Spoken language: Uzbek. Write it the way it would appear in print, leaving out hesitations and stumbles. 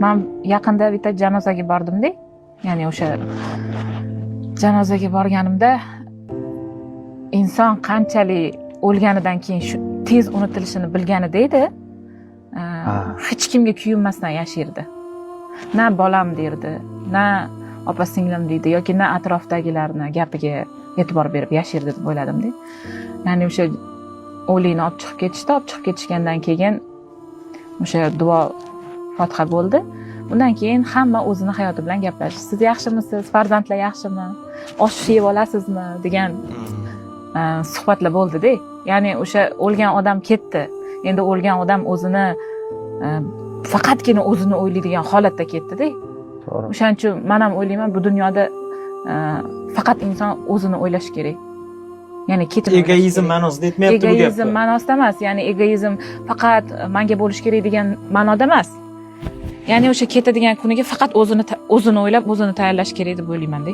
Man yaqinda bitta janozaga bordimda, ya'ni o'sha janozaga borganimda inson qanchalik o'lganidan keyin shu tez unutilishini bilganida edi, hech kimga kuyinmasdan yashardi. Na bolam derdi, na opa singlim deydi yoki na atrofdagilarni gapiga e'tibor berib yashardi deb o'yladimda. Ya'ni o'sha o'likni olib chiqib ketishdi. Olib chiqib ketishgandan keyin o'sha duo fotiha bo'ldi. Undan keyin hamma o'zini hayoti bilan gaplashdi. Siz yaxshimisiz, farzandlar yaxshimi, osh yeb olasizmi degan suhbatlar bo'ldida. Ya'ni o'sha o'lgan odam ketdi, endi o'lgan odam o'zini faqatgina o'zini o'ylaydigan holatda ketdida. O'shaning uchun man ham o'ylayman, bu dunyoda faqat inson o'zini o'ylashi kerak, ya'ni ketini o'ylashi Egoizm kerak. ma'nosida aytmayapti bu Egoizm gapni. ma'nosida emas, ya'ni egoizm faqat manga bo'lishi kerak degan ma'noda emas. Ya'ni o'sha ketadigan kuniga faqat o'zini o'zini o'ylab, o'zini tayyorlash kerak deb o'ylaymanda.